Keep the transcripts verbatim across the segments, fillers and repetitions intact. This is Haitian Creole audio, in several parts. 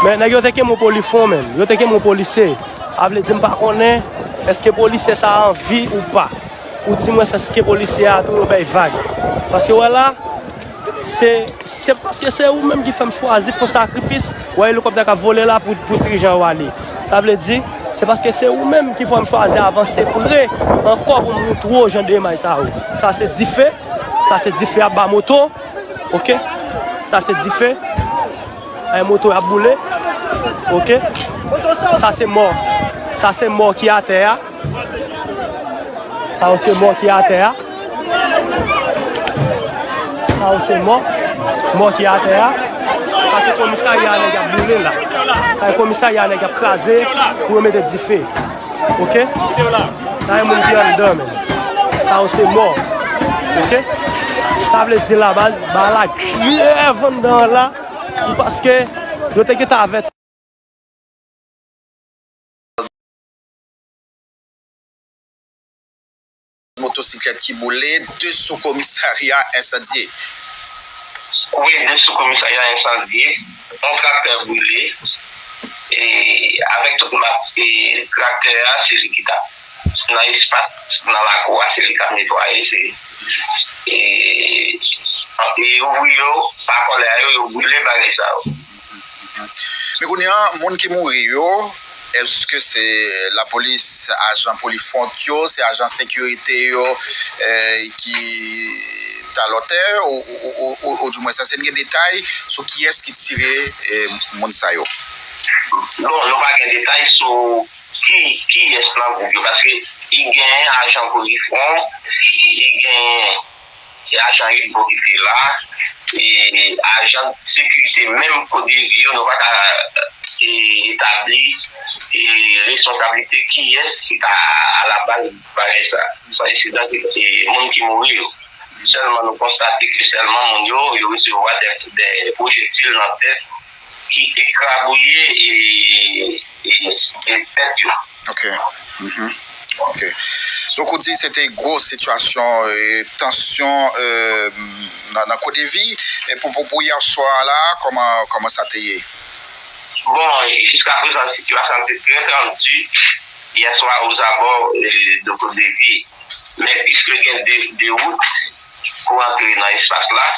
Men nèg yo te kenbe yon polifwon menm. Yo te kenbe yon polisye. A vle di m pa konnen èske polisye sa a an vi ou pa. Ou di mwen èske polisye a tou yo bay vag. Paske wè la, se, se paske se ou menm ki fè m chwazi fè yon sakrifis. Wè elikoptè k ap vole la pou, pou dirijan yo ale. Sa vle di, se paske se ou menm ki fè m chwazi avanse pre ankò pou m montre w jan de imaj sa yo. Sa se dife. Sa se dife ap ba moto. Oke? Sa se dife. Ay, moto ap boule. Oke? Sa se mò. Sa se mò ki atè a. Sa yo se mò ki atè a. Sa yo se mò. Mò ki atè a. Sa se komisarya nèg y ap boule la. Sa se komisarya nèg y ap kraze pou yo mete dife. Oke? Sa e moun ki anndan menm. Sa yo se mò. Oke? Sa vle di la baz, ba la grèv anndan an la. Paske yo te gentan avèti. Motosiklèt ki boule, de sou komisarya ensandye. Wi, de sou komisarya ensandye, yon traktè boule, e avèk tout mat, e traktè a, se li ki t ap nan espas, nan lakou a, se li k ap netwaye, se, e, e ouvriye yo, pa kòlè a yo, yo boule bagay sa yo. Men kounye a, moun ki mouri yo, èske se lapolis, ajan polifwon yo, se ajan sekirite yo, eh, ki t alòtè, ou, ou, ou, ou, ou di mwen, èske n gen detay sou kiyès ki tire, eh, moun sa yo? Bon, nou pa gen detay sou ki, kiyès nan gwoup yo, paske li gen ajan polifwon, li gen e ajan Udbo ki te la, e ajan sekirite menm Kodevi yo, nou pa ka, e, etabli, e, responsablite kiyès ki ta alabaz bagay sa. Se yon ensidan ki, e, moun ki mouri yo. Sèlman nou konstate ke sèlman moun yo, yo resevwa de, de pwojektil nan tèt ki ekrabouye e, e, e tèt yo. Ok. Mhm. Ok. Donk, ou di se te gwo sitiyasyon, e, tansyon, e, nan, nan Kodevi. E pou, pou, pou yè swa la, kòman, kòman sa te ye? Bon, jiska prezan, sitiyasyon an te trè tandi yè swa ozabò, e, de Kodevi. Men piske gen de, de wout pou antre nan espas la,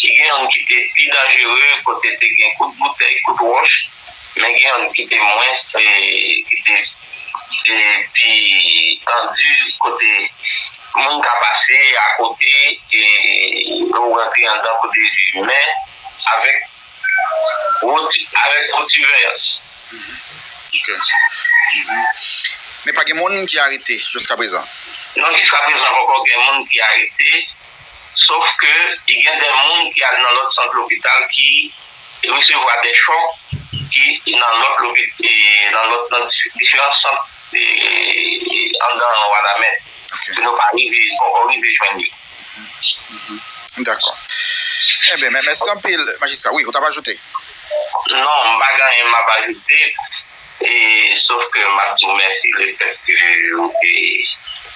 gen youn ki te pi danjere, kote te gen kout boutèy, kout wòch, men gen youn ki te mwens, e, ki te, e, pi tandi, kote moun ka pase akote, e, ou rantre anndan kote li. Men, avèk woti-, avèk woti veyans. Mhm. Ok. Mhm. Men pa gen moun ki arete jiska prezan? Non, jiska prezan, poko gen moun ki arete, sof ke gen de moun ki al nan lòt sant lopital ki resevwa de chòk ki nan lòt lopi-, e, nan lòt, nan dif-, diferan sant, e, anndan Wanament. Ok. Ke nou pa rive, poko rive jwenn yo. Mhm. Dakò. Ebyen, men, mèsi anpil, majistra. Wi, ou t ap ajoute? Non, m pa gen anyen m ap ajoute, e, sof ke m ap di w mèsi lefètke ou te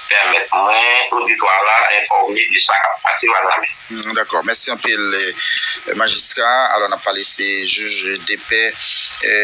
pèmèt mwen, oditwa la, enfòme de sa k ap pase Wanament. Hmm, dakò. Mèsi anpil, e, majistra. Alò, n ap pale, se jij depè, e,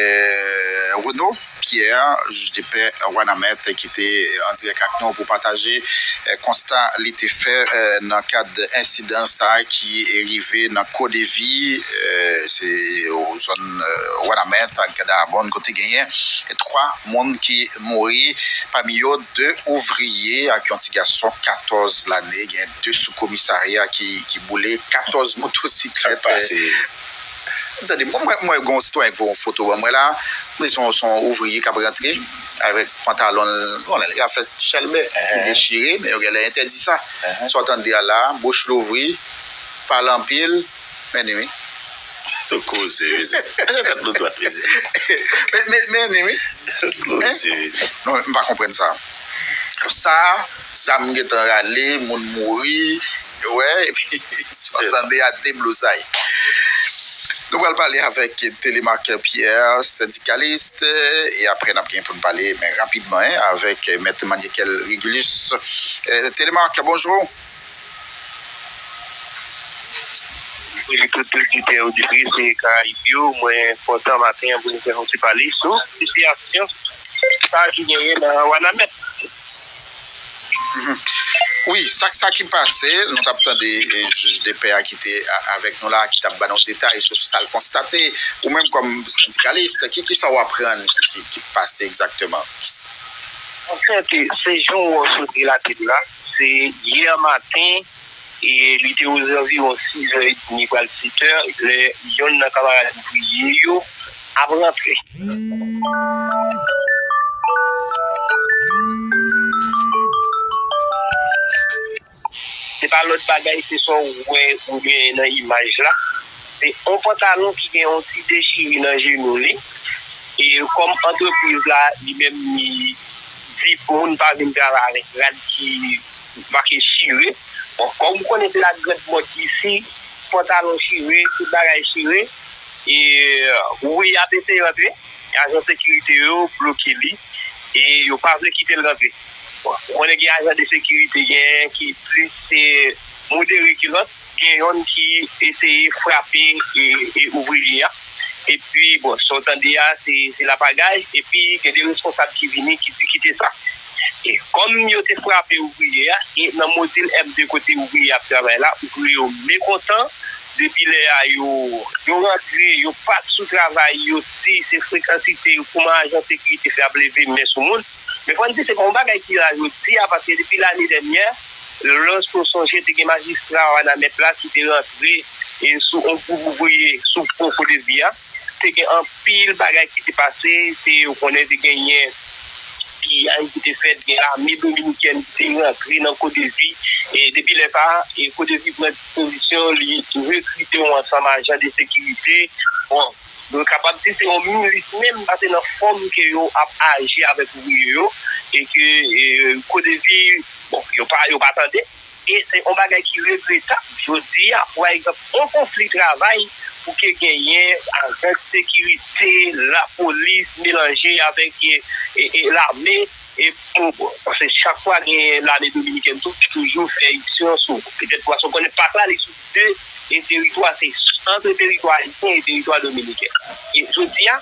Renaud Pierre, jij depè Wanament, ki te an dirèk ak nou pou pataje, eh, konsta li te fè, eh, nan kad ensidan sa a ki rive nan Kodevi, eh, se o zòn, eh, Wanament ak Dayabòn, kote genyen twa moun ki mouri, pami yo de ouvriye ak yon ti gason katòz lane, gen de sou komisarya ki, ki boule, katòz motosiklèt. Sa k pase? Tande, mwen, mwen, mwen, gen yon sitwayen ki voye yon foto ban mwen la. Mwen, se yon, se yon ouvriye k ap rantre avèk pantalon l, bon, li ap fè chèlbè, li dechire, men yo genlè entèdi sa. Sa w tande a la, bouch louvri, pale anpil, men ni wi. Tou koze, mezanmi. Tèt nou dwat, mezanmi. Men, men, men ni wi. Tou koze, mezanmi. Non, m pa konprann sa. Sa, zam gentan rale, moun mouri, wè, epi sa w tande a deblozay. Nou pral pale avèk Télémaque Pierre, sendikalis, e apre n ap gen pou n pale, men rapidman, en, avèk Mèt Maniekel Régulus. Eh, Télémaque, bonjou. Bonjou tout oditè, oditris Karayib yo. Mwen kontan maten an pou nou fè yon ti pale sou sitiyasyon sa ki genyen nan Wanament. Wi, sa sa ki pase, nou t ap tande jij de pè a ki te avèk nou la, ki t ap ban nou detay sou sa l konstate. Ou menm kòm sendikalis, ki ki sa w aprann ki ki ki pase egzakteman? Anfèt, se jan w sot relate l la, se yè maten, e li te ozanviwon sizè edmi pral setè, lè yonn nan kanmarad ouvriye yo ap rantre. Se pa lòt bagay, se sa w wè oubyen nan imaj la. Se yon pantalon ki gen yon ti dechire nan jenou li. E kòm antrepriz la, li menm li di pou moun pa vin travay avèk rad ki make chire. Bon, kòm ou konnen se lagrand mòd isi, pantalon chire, tout bagay chire. E ouvriye a te eseye rantre, ajan sekirite yo bloke li e yo pa vle kite l rantre. Bon, ou konnen gen ajan de sekirite, gen ki plis modere ke lòt, gen yonn ki eseye frape e, e ouvriye a. Epi, bon, sa w tande a, se, se lapagay, epi gen de responsab ki vini, ki di kite sa. E kòm yo te frape ouvriye a, e nan modil M de kote ouvriye ap travay la, ouvriye yo mekontan, depi lè a yo, yo rantre, yo pa t sou travay, yo di se frekansite, kòman ajan sekirite fè ap leve men sou moun. Men fò n di se pa yon bagay ki la jodi a, paske depi lane dènyè, lòske w sonje te gen majistra Wanament la ki te rantre e sou yon gwoup ouvriye sou pon Kodevi a, te gen anpil bagay ki te pase, te, ou konnen te genyen piyay ki te fèt, gen lame dominikèn ki te rantre nan Kodevi, e depi lè sa a, e Kodevi pran dispozisyon, li rekrite yon ansanm ajan de sekirite. Bon, nou kapab di se yon milis menm, paske nan fòm ke yo ap aji avèk ouvriye yo, e ke e, Kodevi, bon, yo pa, yo pa tande. E se yon bagay ki regretab, jodi a, pa egzanp, yon konfli travay pou ke genyen ajan sekirite, lapolis melanje avèk e, e, e lame, e bon, bon, paske chak fwa gen lame dominikèn tou ki toujou fè iripsyon sou, petèt paske w konnen pak la li sou de e teritwa, se ant teritwa ayisyen e teritwa dominiken. E jodi a,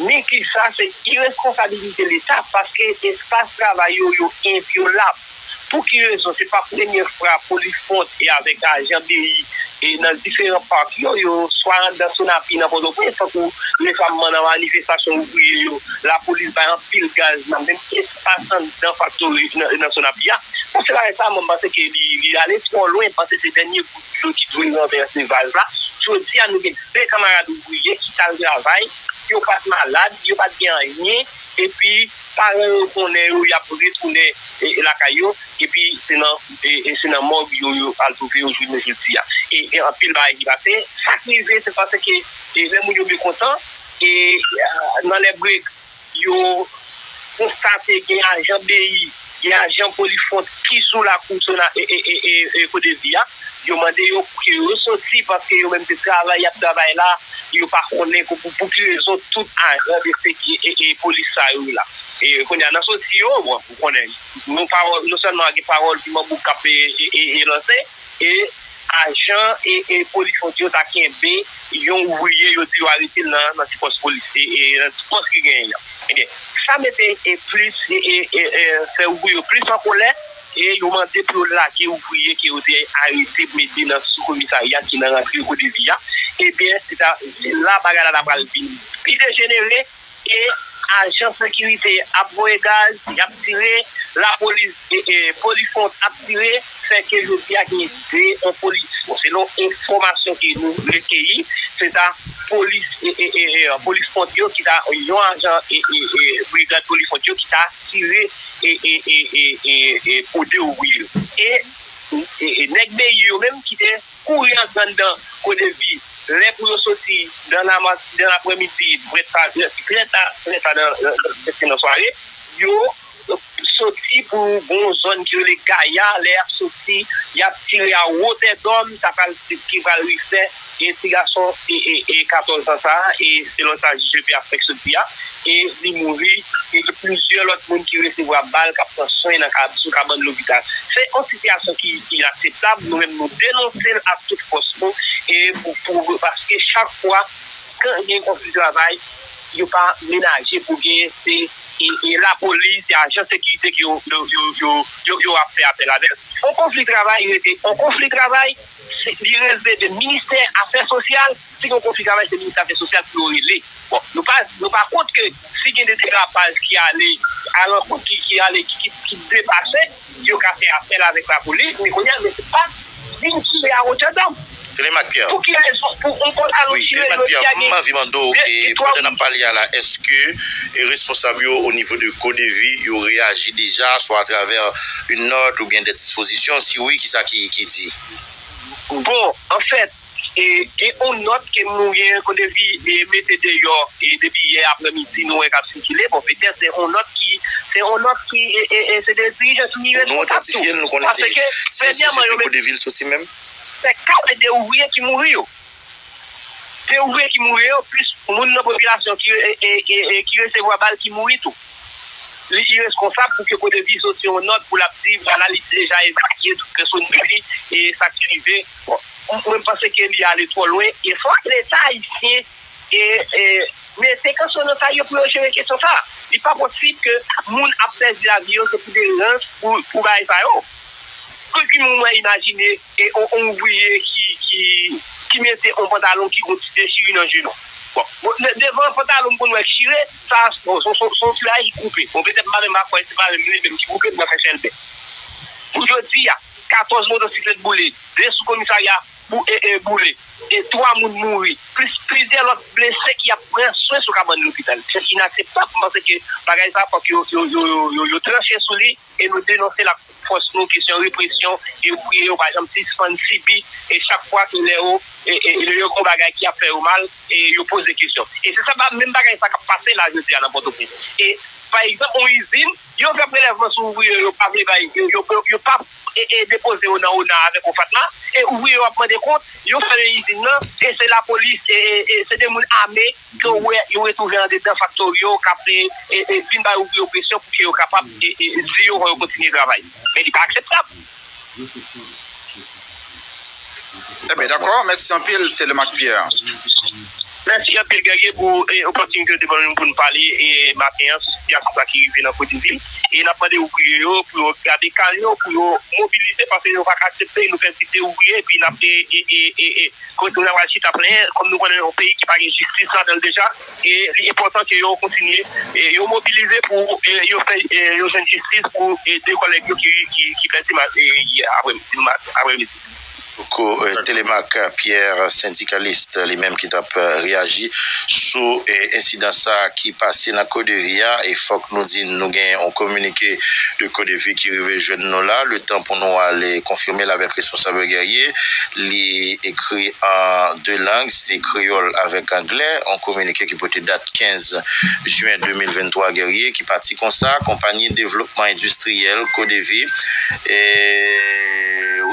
men ki sa se iresponsabilite Leta, paske espas travay yo, yo envyolab. Pou ki rezon? Se pa premye fwa polis fwonte avèk ajan B I e nan diferan pak yo, yo swa anndan Sonapi nan Pòtoprens, tankou resaman nan manifestasyon ouvriye yo, lapolis bay anpil gaz nan menm espas anndan faktori nan, nan Sonapi a. Bon, se bagay sa, mwen, m panse ke li, li ale twò lwen, m panse se dènye gout dlo ki dwe ranvèse vaz la. Jodi a, nou gen de kanmarad ouvriye ki t al travay, yo pa t malad, yo pa t gen anyen, epi paran yo konnen yo, y ap retounen e, e lakay yo, epi se nan, e, e se nan mòg yo, yo al twouve yo jounen jodi a. E, e anpil bagay ki pase, sa k rive, se paske e, lè moun yo mekontan, e, a, nan lè brek, yo konstate gen ajan B I, gen ajan Polifwont ki sou lakou Sona e, e, e, e, e Kodevi a. Yo mande yo pou ke yo soti paske yo menm se travay y ap travay la, yo pa konnen pou, pou ki rezon tout ajan de seki e, e polis sa yo la. E kounye a nan soti yo, bon, ou konnen, nou pawòl, nou sèlman gen pawòl piman bouk k ap e, e, e, e lanse, e ajan e, e polis fwontyè yo ta kenbe yon ouvriye, yo di yo arete l nan, nan ti pòs polis, e, e nan ti pòs ki genyen an. Ebyen, sa mete e plis, e, e, e, e fè ouvriye yo plis an kolè, e yo mande pou yo lage ouvriye ke yo te arete mete nan sou komisarya ki nan rantre Kodevi a. Ebyen, se ta, se la bagay la ta pral vin pi dejenere, e ajan sekirite ap voye gaz, y ap tire, lapolis, e, e, Polifwont ap tire, fè ke jodi a gen de yon polis. Bon, selon enfòmasyon ke nou rekeyi, se ta polis, e, e, e, e, Polifwont yo ki ta yon ajan, e, e, e, brigad Polifwont yo ki ta tire, e, e, e, e, e, e, pou de ouvriye yo. E, e, e, nèg B I yo menm ki te kouri antre anndan Kodevi, lè pou yo soti nan lama-, nan laprèmidi, prèt a, prèt a, prèt a nan, nan, nan, nan sware, yo soti pou gon zòn ki rele Gaya, lè y ap soti, y ap tire a wotè dòm, sa pral, ki pral rive e ti gason e, e, e katòz an sa a, e selon sa J P ap fèk sot di a, e li mouri, e gen plizyè lòt moun ki resevwa bal k ap pran swen nan kab-, sou kabann lopital. Se yon sitiyasyon ki inakseptab, nou menm nou denonse l ak tout fòs nou, e pou, pou, paske chak fwa, kan gen konfli travay, yo pa menaje pou gen se, e, e lapolis, se ajan sekirite ke yo, yo, yo, yo, yo, yo ap fè apèl avè l. Yon konfli travay rete yon konfli travay, se, li rele de ministè afè sosyal, si gen yon konfli travay, se ministè afè sosyal pou yo rele. Bon, nou pa, nou pa kont ke si gen de derapaj ki ale, a lankont ki, ki ale, ki, ki, ki depase, yo ka fè apèl avèk lapolis, men kounye a, men se pa vin tire a wotè dòm. Telemak Pierre. Pou ki rezon? Pou yon pantalon tire, yo di a gen de, de, twa moun. Wi, Telemak Pierre, m anvi mande w, e, pandan n ap pale a la, èske, e, responsab yo o nivo de Kodevi, yo reyaji deja, swa atravè yon nòt oubyen de dispozisyon? Si wi, kisa ki, ki di? Bon, anfèt, e, gen yon nòt ke nou gen, Kodevi, e, mete deyò, e, depi yè aprèmidi, nou wè k ap sikile. Bon, petèt se yon nòt ki, se yon nòt ki, e, e, e, se de dirijan ki responsab tou. Nou otantifye l, nou konnen se, se, se, se de Kodevi l soti menm? Se kantite de ouvriye ki mouri yo. De ouvriye ki mouri yo, plis moun nan popilasyon ki, e, e, e, e, ki resevwa bal ki mouri tou. Li ireskonsab pou ke Kodevi soti yon nòt pou l ap di, vwala, li deja evakye tout pèsonèl li, e sa ki rive. Bon, m-, mwen, m panse ke li ale twò lwen. E fòk Leta ayisyen e, e, mete kanson nan sa yo pou yo jere kesyon sa. Li pa posib ke moun ap pèdi lavi yo, se pou de rans, pou, pou bagay sa yo. Pou ki moun mwen imajine, e, on, on ouvriye ki, ki, ki mete on pantalon ki gon ti dechiri nan jenou. Bon, bon, de-, devan pantalon m konn wè k chire, sa, bon, son, son, son ti bagay ki koupe. Bon, petèt m pa menm kwè, se pa menm li menm ki koupe, m nan fè chèlbè. Pou jodi a, katòz motosiklèt boule, de sou komisarya bou-, e, e, boule, e twa moun mouri, plis plizyè lòt blese ki ap pran swen sou kabann lopital. Se inakseptab. M panse ke bagay sa fòk yo, yo, yo, yo, yo, yo tranche sou li e nou denonse l ak tout fòs nou, kesyon represyon e ouvriye yo pa janm sispann sibi e chak fwa ke lè yo, e, e, e lè yo gen yon bagay ki ap fè yo mal, e yo poze kesyon. E se sa, menm bagay sa k ap pase la jodi a nan Pòtoprens. E pa egzanp, yon izin, yo fè prelèvman sou ouvriye yo, pa vle bay, yo, yo, yo, yo pa, e, e, depoze yo nan ona avèk OFATMA, e ouvriye yo ap mande kont, yo fèmen izin nan, e se lapolis, e, e, e se de moun ame ke w wè yo retwouve andedan faktori yo, k ap, e, e, e, vin bay ouvriye yo presyon pou ke yo kapab, e, e, di yo fò yo kontinye travay. Men li pa akseptab. Ebyen, dakò, mèsi anpil, Telemaque Pierre. Mèsi anpil, Guerrier, pou, e, opòtinite w te ban nou pou n pale, e, maten an sou sitiyasyon sa ki rive nan Kodevi. E n ap mande ouvriye yo pou yo gade ka yo, pou yo mobilize, paske yo pa ka aksepte nou pèsiste ouvriye, epi n ap, e, e, e, e, e, kote nou pral chita plenyen, kòm nou konnen yon peyi ki pa gen jistis ladan l deja, e li enpòtan ke yo kontinye, e yo mobilize pou, e, yo fè, e, yo jwenn jistis pou, e, de kòlèg yo ki, ki, ki blese ma-, e, yè aprè, ma-, aprèmidi. Kou, e, Telemaque Pierre, sendikalis, li menm ki t ap, e, reyaji sou, e, ensidan sa a ki pase nan Kodevi a, e fòk nou di nou gen yon kominike de Kodevi ki rive jwenn nou la, letan pou nou ale konfime l avèk responsab Guerrier, li ekri an de lang, se kreyòl avèk anglè, yon kominike ki pote dat kenz jen de mil venntwa, Guerrier, ki pati konsa: Konpayi Devlopman Endistriyèl, Kodevi, e,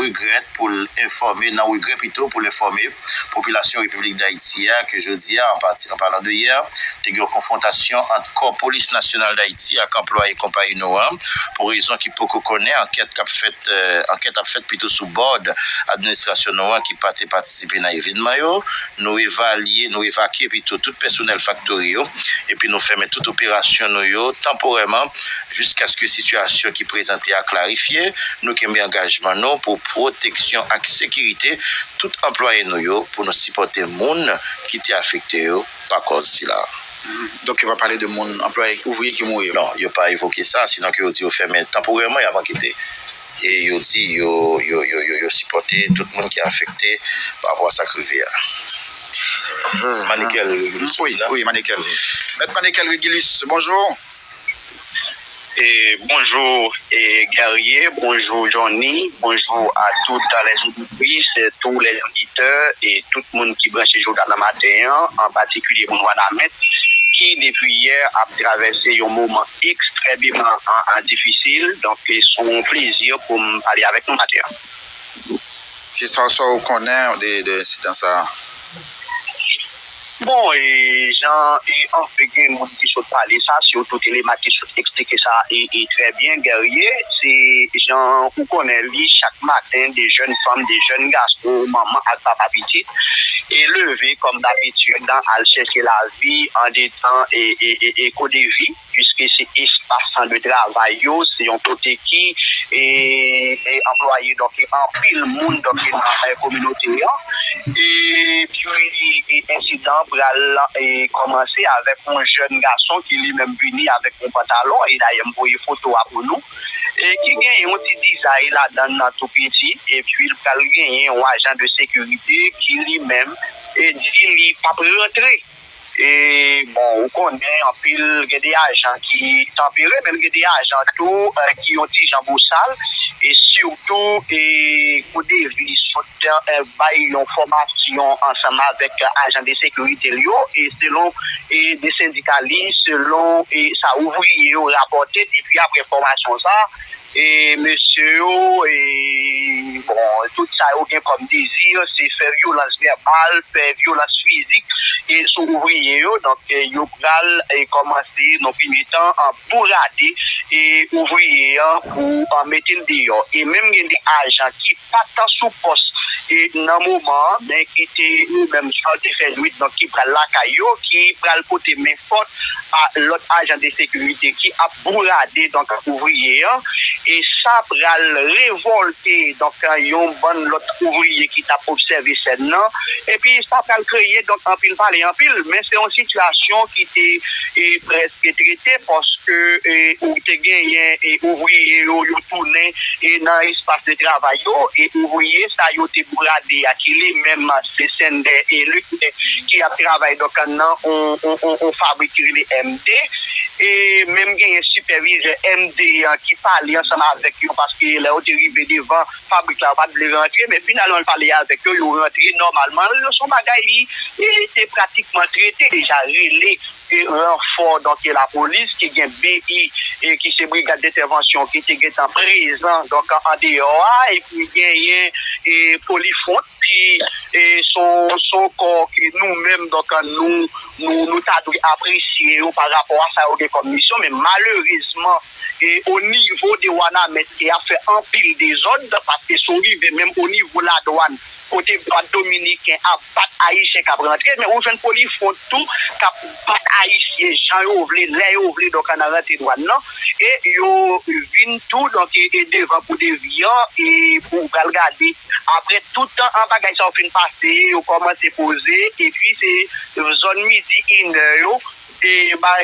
regrèt pou l enfòme, nan regrè pito pou l enfòme popilasyon Repiblik Dayiti a ke jodi a, an pati, an palan de yè, te gen yon konfwontasyon ant Kò Polis Nasyonal Dayiti ak anplwaye konpayi nou an, pou rezon ki poko konnen, ankèt k ap fèt, e, ankèt ap fèt pito sou bòd administrasyon nou an ki pa te patisipe nan evènman yo. Nou evalye, nou evakye pito tout pèsonèl faktori yo, epi nou fèmen tout operasyon nou yo tanporèman jiskaske sitiyasyon ki prezante a klarifye. Nou kenbe angajman nou pou pwoteksyon ak sekirite tout anplwaye nou yo, pou nou sipòte moun ki te afekte yo pa kòz sila. Mhm. Donk, yo pa pale de moun, anplwaye, ouvriye ki mouri yo? Non, yo pa evoke sa, sinon ke yo di yo fèmen tanporèman, y ap ankete. E yo di yo, yo, yo, yo, yo sipòte tout moun ki afekte pa rapò a sa k rive a. Mhm. Manikel Régulus, wi, wi, Manikel. Mèt Manikel Régulus, bonjou. E, bonjou, e, Guerrier, bonjou, Johnny, bonjou a tout les auditrices, tous les auditeurs, e tout moun ki branche Jounal Nan Maten an, an patikilye moun Wanament. ki depi yè ap travèse yon moman ekstrèmeman an, an difisil. Donk, e, se yon plezi pou m pale avèk nou maten an. Kisa sa w konnen de, de ensidan sa a? Bon, e, jan e, anfen gen moun ki sot pale sa, sitou Telemaque ki sot eksplike sa e, e trè byen, Guerrier, se jan ou konnen li chak maten, de jèn fanm, de jèn gason, manman ak papa pitit, e leve kòm dabitid, al chèche lavi andedan e, e, e, e Kodevi, piske se espas de travay yo, se yon kote ki e, e anplwaye donk anpil moun donk nan e, kominote an. Epi e, ensidan pral e, kòmanse avèk yon jèn gason ki li menm vini avèk yon pantalon, e dayè m voye foto a pou nou, e ki genyen yon ti dizay ladan l nan tou piti, epi l pral genyen yon ajan de sekirite ki li menm e di li p ap rantre. E bon, ou konnen anpil gen de ajan ki tanpere, men gen de ajan tou e, ki yon ti jan bosal, e sitou e, Kodevi sot e, bay yon fòmasyon ansanm avèk ajan de sekirite l yo, e selon e, de sendikalis, selon e, sa ouvriye yo rapòte, depi apre fòmasyon sa, e mesye yo, e bon, tout sa yo gen kòm dezi, se fè vyolans vèbal, fè vyolans fizik e sou ouvriye yo. Donk, e, yo pral e, kòmanse nan premye tan an bourade e ouvriye an pou an mete l deyò. E menm gen de ajan ki pa t sou pòs e nan moman an, men ki te yo menm swa te fè nwit, donk ki pral lakay yo, ki pral pote men fòt a lòt ajan de sekirite ki ap bourade donk ouvriye an, e sa pral revòlte donk yon bann lòt ouvriye ki t ap obsève sèn nan, epi sa pral kreye donk anpil pale anpil, men se yon sitiyasyon ki te e, prèske trete paske e, ou te genyen e, ouvriye yo, yo tounen e, nan espas de travay yo, e ouvriye sa yo te bourade a ki li menm se Sendè e Luknè ki ap travay donk nan on, on, on, on fabrik ki rele M D. E menm genyen sipèvizè M D an ki pale ansanm avèk yo paske lè yo te rive devan fabrik la, yo pa t vle rantre, men finalman l pale avèk yo, yo rantre nòmalman. Se yon bagay li, li te pratikman trete deja, rele e ranfò donk e lapolis ki gen B I e ki se brigad dentèvansyon ki te gentan prezan donk andeyò a, epi genyen e Polifront ki e son son kò ke nou menm donk nou nou nou ta dwe apresye yo pa rapò a sa yo gen kòm misyon, men malerezman e o nivo de Wanament e ap fè anpil dezòd paske si w rive menm o nivo ladwàn kote bwat dominiken ap bat ayisyen k ap rantre, men ou jwenn Polifront tou k ap bat ayisyen jan yo vle, lè yo vle, donk nan rantre dwàn nan. E yo vin tou donk e, e devan Kodevi an e pou pral gade apre tout tan an bagay sa yo fin pase, yo kòmanse poze, epi se zòn midi inè yo e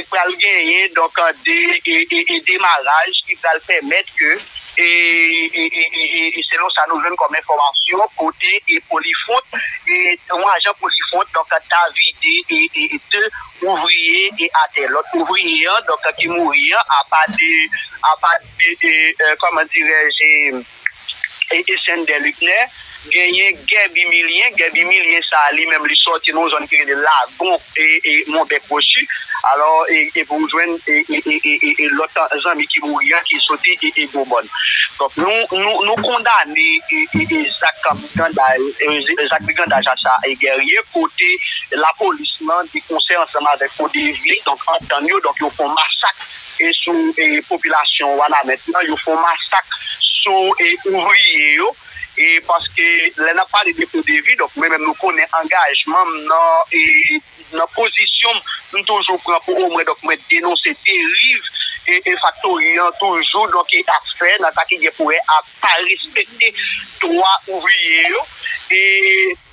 pral genyen donk de e, e, e demaraj ki pral pèmèt ke e, e, e, e, e, e selon sa nou jwenn kòm enfòmasyon kote e Polifront e yon ajan Polifront donk ta vide e, e, e de ouvriye e atè. Lòt ouvriye an donk ki mouri an apa de apa de e, e, kòman dirèj e, e, e Sendè Luknè, genyen Gèbi Milyen. Gèbi Milyen sa a li menm li sòti nan yon zòn ki rele Lagon e, e Monbèk Wochi. Alò, e, epi ou jwenn e, e, e, e, e, e lòt zanmi ki mouri an ki soti e, e Gwomòn. Donk, nou, nou, nou kondane e, e, e zak brigandaj, e, zak brigandaj a sa e Guerrier, kote lapolis lan de konsè ansanm avèk Kodevi, donk antann yo, donk yo fè yon masak e sou e, popilasyon Wanament lan, yo fè yon masak sou e, ouvriye yo. E paske lè n ap pale de Kodevi, donk mwen menm nou konnen angajman m nan e, nan pozisyon m, m toujou pran pou omwen donk mwen denonse deriv e, e faktori an toujou donk e ap fè nan sa ki gen pou wè ak pa respekte dwa ouvriye yo. E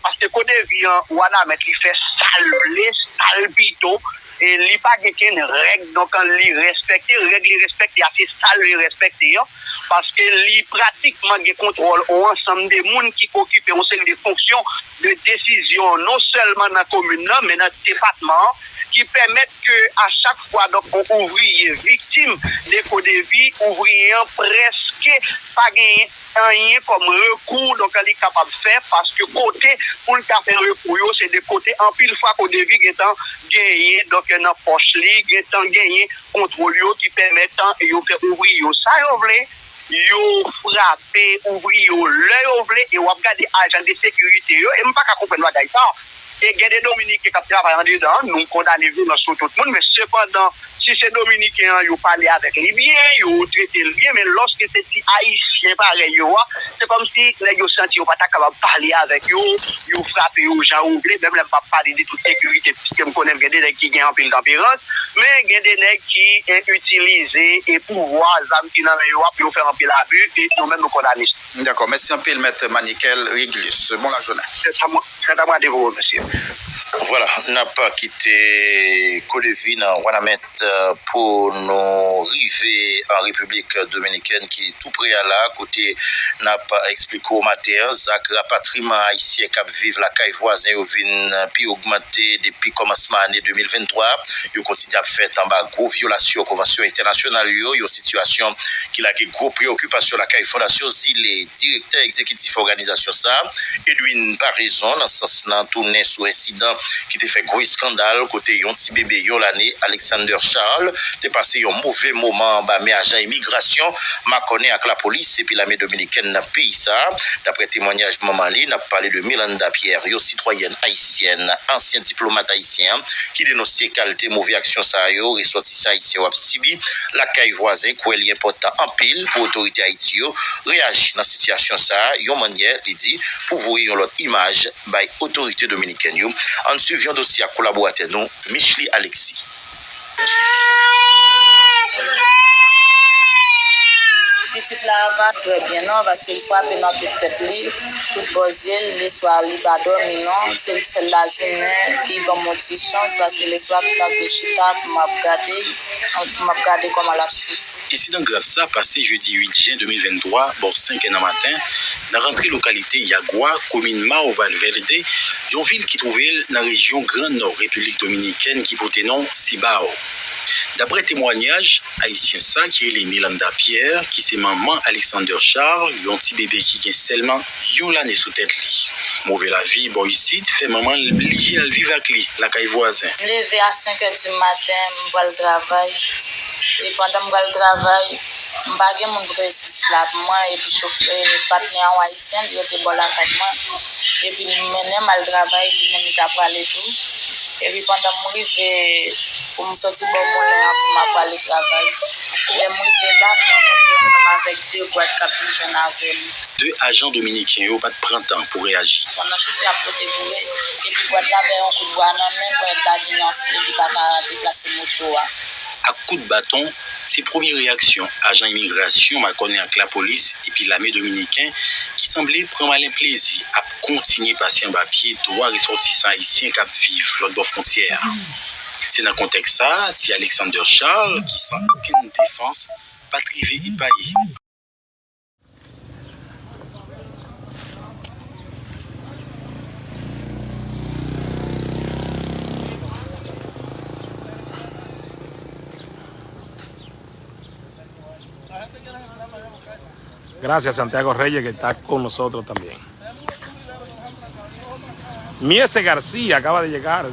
paske Kodevi an Wanament li fè sa l vle, sa l pito, e li pa gen kenn règ donk li respekte, règ li respekte a se sa l vle respekte an, paske li pratikman gen kontwòl yon ansanm de moun ki okipe yon seri de fonksyon de desizyon non sèlman nan komin nan men nan depatman an, ki pèmèt ke a chak fwa, donk, yon ouvriye viktim de kodevi, ouvriye an prèske pa genyen anyen kòm rekou, donk, li kapab fè, paske kote pou l ta fè rekou yo, se de kote anpil fwa kodevi gentan genyen, donk, nan pòch li, gentan genyen kontwòl yo ki pèmèt yo fè ouvriye yo sa yo vle, yo frape ouvriye yo lè yo vle, e w ap gade ajan de sekirite yo, e m pa ka konprann bagay sa. E gen de Dominiken k ap travay andedan, nou kondane vyolans sou tout moun, men sepandan, si se Dominiken an, yo pale avèk li byen, yo trete l byen, men lòske se ti Ayisyen parèy yo a, se kòmsi nèg yo santi yo pa ta kapab pale avèk yo, yo frape yo jan yo vle, menm lè m p ap pale de tout sekirite, piske m konnen gen de nèg ki gen anpil tanperans, men gen de nèg ki, e, itilize, e, pouvwa, zam ki nan men yo a pou yo fè anpil abi, e nou menm nou kondane sa. Dakò, mèsi anpil, Mèt Manikel Réglus. Bon lajounen. Se sa mwen, se sa mwen te vle remèsye. Vwala, n ap kite kodevi nan Wanament, eh, pou nou rive an Repiblik Dominikèn ki tou pre a la, kote n ap eksplike w maten an, zak rapatriman ayisyen k ap viv lakay vwazen yo vin pi ogmante depi kòmansman ane de mil venntwa. Yo kontinye ap fèt anba gwo vyolasyon konvansyon entènasyonal yo, yon sitiyasyon ki lage gwo preyokipasyon lakay Fondasyon Zile. Direktè egzekitif òganizasyon sa, Edwin Paraison, nan sans lan, tounen sou ensidan ki te fè gwo eskandal kote yon ti bebe yon lane, Alexander Charles, te pase yon move moman anba men ajan imigrasyon makònen ak lapolis epi lame dominikèn nan peyi sa. Daprè temwanyaj manman li, n ap pale de Mirlanda Pierre, yon sitwayèn ayisyèn, ansyen diplomat ayisyen an, ki denonse kalite move aksyon sa yo resòtisan ayisyen yo ap sibi lakay vwazen, kwè li enpòtan anpil pou otorite Ayiti yo reyaji nan sitiyasyon sa a, yon mannyè, li di, pou voye yon lòt imaj bay otorite dominikèn yo. Ann swiv yon dosye ak kolaboratè nou, Michely Alexis. Pitit la va trè byen non, paske l frape nan tout tèt li, tout bò zye l, leswa li pa dòmi non, se l sèl lajounen ki ban m yon ti chans, paske leswa tout ap vin chita pou m ap gade, m ap gade kòman l ap soufri. Ensidan grav sa pase jedi uit jen de mil venntwa, bò senk è nan maten, nan rantre lokalite Yagua, komin Mao Valverde, yon vil ki twouve l nan rejyon Gran Nò Repiblik Dominikèn ki pote non Cibao. Daprè temwanyaj ayisyen sa ki rele Mirlanda Pierre, ki se manman Alexander Charles, yon ti bebe ki gen sèlman yon lane sou tèt li. Move lavi bò isit fè manman l blije al viv ak li lakay vwazen. M leve a senk è di maten, m pral travay. E pandan m pral travay, m pa gen moun pou te pitit la pou mwen, epi chofè, patnè an ayisyen, li rete bò lakay mwen. Epi li mennen m al travay, li menm li ta prale tou. Epi pandan m rive, pou m soti bò moulen an, pou m ap prale travay, lè m rive la, m rankontre ansanm avèk de gwad k ap vin jwenn avè m. De ajan dominiken yo pa t pran tan pou reyaji. Pandan chofè a ap pote boure, epi gwad la fè yon kout bwa nan men, gwad la vin anfle, li pa ka deplase moto a. Ak kout baton, se premye reyaksyon ajan imigrasyon makònen ak lapolis epi lame dominiken ki sanble pran malen plezi ap kontinye pase anba pye dwa resòtisan ayisyen k ap viv lòtbò fwontyè a. Se nan kontèks sa a, ti Alexander Charles, ki san okenn defans, pa t rive epaye. Gracias, Santiago Reyes, que está con nosotros también. Miese García acaba de llegar.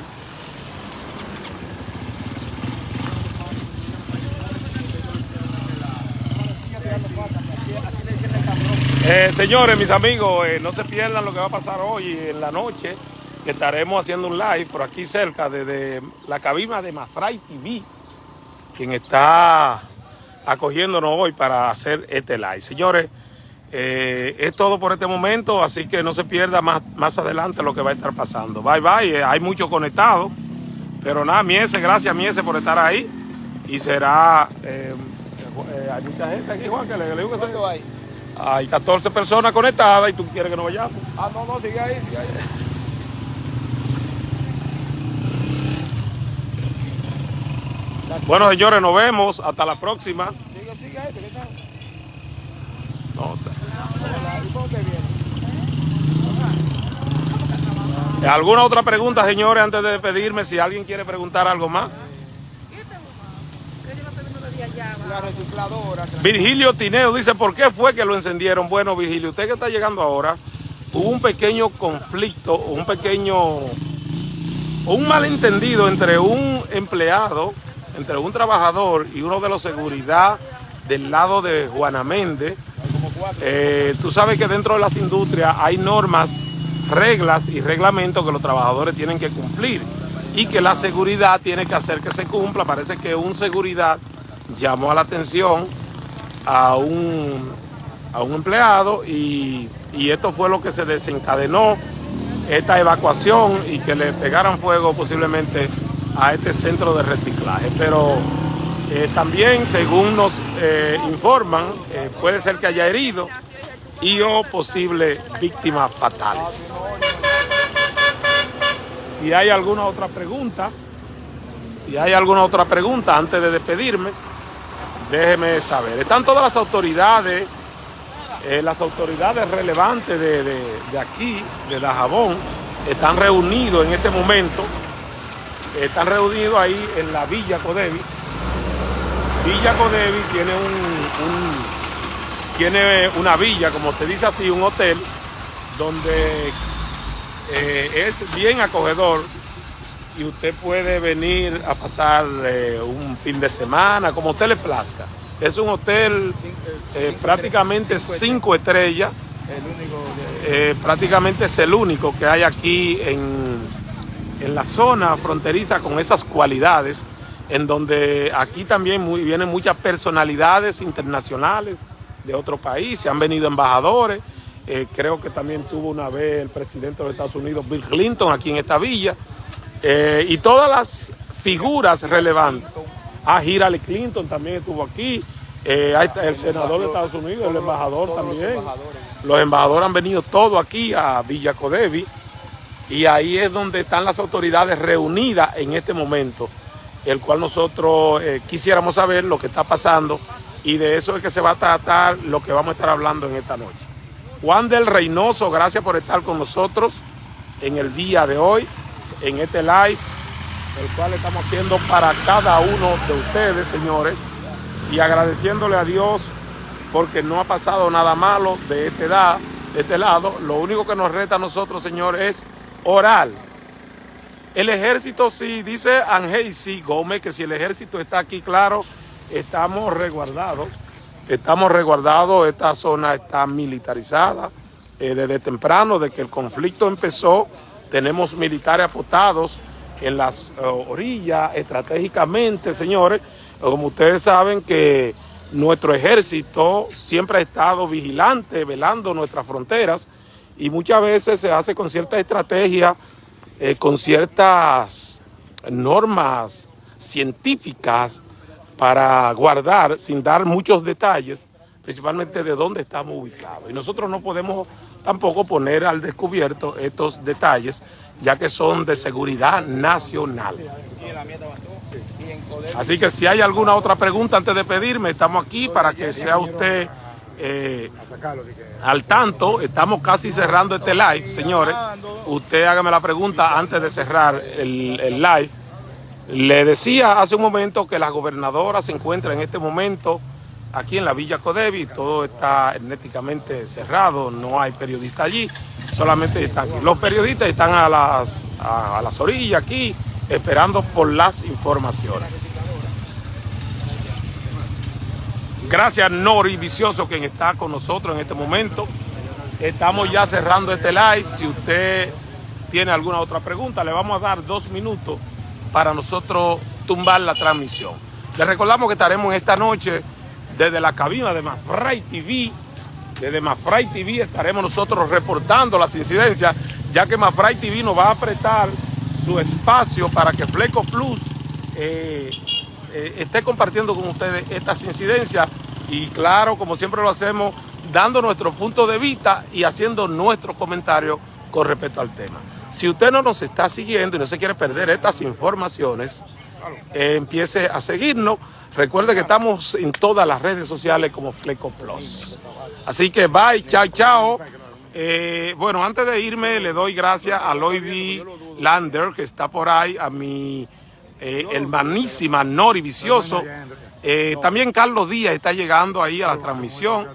Eh, señores, mis amigos, eh, no se pierdan lo que va a pasar hoy en la noche, que estaremos haciendo un live por aquí cerca, desde la cabina de Mafray T V, quien está acogiéndonos hoy para hacer este live. Señores, eh, es todo por este momento, así que no se pierda más, más adelante lo que va a estar pasando. Bye bye, eh, hay mucho conectado, pero nada, Miese, gracias Miese por estar ahí y será, eh, eh, hay mucha gente aquí, Juan, que le, le digo que se- ¿Cuánto hay? Hay catorce personas conectadas y tú quieres que nos vayamos. Ah, no, no, sigue ahí, sigue ahí. Bueno, señores, nos vemos. Hasta la próxima. Sigue, sigue ahí, porque está. No, está. ¿Y cómo te viene? ¿Alguna otra pregunta, señores, antes de despedirme? Si alguien quiere preguntar algo más. Virgilio Tineo dice, ¿por qué fue que lo encendieron? Bueno, Virgilio, usted que está llegando ahora, hubo un pequeño conflicto, un pequeño, un malentendido entre un empleado, entre un trabajador y uno de los seguridad del lado de Juana Méndez. Eh, tú sabes que dentro de las industrias hay normas, reglas y reglamentos que los trabajadores tienen que cumplir y que la seguridad tiene que hacer que se cumpla. Parece que un seguridad llamó la atención a un, a un empleado y, y esto fue lo que se desencadenó esta evacuación y que le pegaran fuego posiblemente a este centro de reciclaje. Pero eh, también, según nos eh, informan, eh, puede ser que haya herido y o posibles víctimas fatales. Si hay alguna otra pregunta, si hay alguna otra pregunta antes de despedirme, déjeme saber. Están todas las autoridades, eh, las autoridades relevantes de, de- de aquí, de Dajabón, están reunidos en este momento, están reunidos ahí en la Villa Codevi. Villa Codevi tiene un, un- tiene una villa, como se dice así, un hotel, donde eh, es bien acogedor y usted puede venir a pasar eh, un fin de semana, como a usted le plazca. Es un hotel eh, prácticamente cinco estrellas, eh, prácticamente es el único que hay aquí en, en la zona fronteriza con esas cualidades, en donde aquí también muy- vienen muchas personalidades internacionales de otro país, se han venido embajadores, eh, creo que también tuvo una vez el presidente de los Estados Unidos, Bill Clinton, aquí en esta villa, eh, y todas las figuras relevantes. Ah, Hillary Clinton también estuvo aquí, eh, ahí está el senador de Estados Unidos, el embajador también. Los embajadores han venido todos aquí a Villa Codevi y ahí es donde están las autoridades reunidas en este momento, el cual nosotros eh, quisiéramos saber lo que está pasando y de eso es que se va a tratar lo que vamos a estar hablando en esta noche. Juan del Reynoso, gracias por estar con nosotros en el día de hoy, en este live, el cual estamos haciendo para cada uno de ustedes, señores, y agradeciéndole a Dios porque no ha pasado nada malo de este, da- de este lado. Lo único que nos resta a nosotros, señores, es orar. El ejército, sí, dice Angeisi Gómez que si el ejército está aquí, claro, estamos resguardados. Estamos resguardados, esta zona está militarizada. Eh, desde temprano, de que el conflicto empezó, tenemos militares apostados en las eh, orillas, estratégicamente, señores. Como ustedes saben que nuestro ejército siempre ha estado vigilante, velando nuestras fronteras, y muchas veces se hace con cierta estrategia, eh, con ciertas normas científicas para guardar, sin dar muchos detalles, principalmente de dónde estamos ubicados. Y nosotros no podemos tampoco poner al descubierto estos detalles, ya que son de seguridad nacional. Así que si hay alguna otra pregunta antes de pedirme, estamos aquí para que sea usted eh, al tanto. Estamos casi cerrando este live, señores. Usted hágame la pregunta antes de cerrar el, el live. Le decía hace un momento que la gobernadora se encuentra en este momento aquí en la Villa Codevi, todo está herméticamente cerrado, no hay periodista allí, solamente están aquí. Los periodistas están a las, a, a las orillas aquí esperando por las informaciones. Gracias Nori Vicioso quien está con nosotros en este momento. Estamos ya cerrando este live. Si usted tiene alguna otra pregunta, le vamos a dar dos minutos para nosotros tumbar la transmisión. Les recordamos que estaremos esta noche desde la cabina de Mafray T V. Desde Mafray T V estaremos nosotros reportando las incidencias, ya que Mafray T V nos va a prestar su espacio para que Fleco Plus eh, eh, esté compartiendo con ustedes estas incidencias. Y claro, como siempre lo hacemos, dando nuestro punto de vista y haciendo nuestro comentario con respecto al tema. Si usted no nos está siguiendo y no se quiere perder estas informaciones, eh, empiece a seguirnos. Recuerde que estamos en todas las redes sociales como Fleco Plus. Así que bye, chao, chao. Eh, bueno, antes de irme, le doy gracias a Loidy Lander, que está por ahí, a mi eh, hermanísima Nori Vicioso. Eh, también Carlos Díaz está llegando ahí a la transmisión.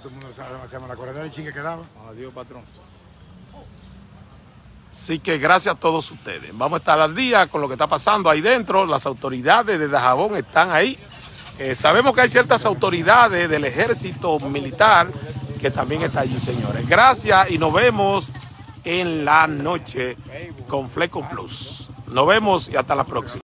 Así que gracias a todos ustedes. Vamos a estar al día con lo que está pasando ahí dentro. Las autoridades de Dajabón están ahí. Eh, sabemos que hay ciertas autoridades del ejército militar que también está allí, señores. Gracias y nos vemos en la noche con Fleco Plus. Nos vemos y hasta la próxima.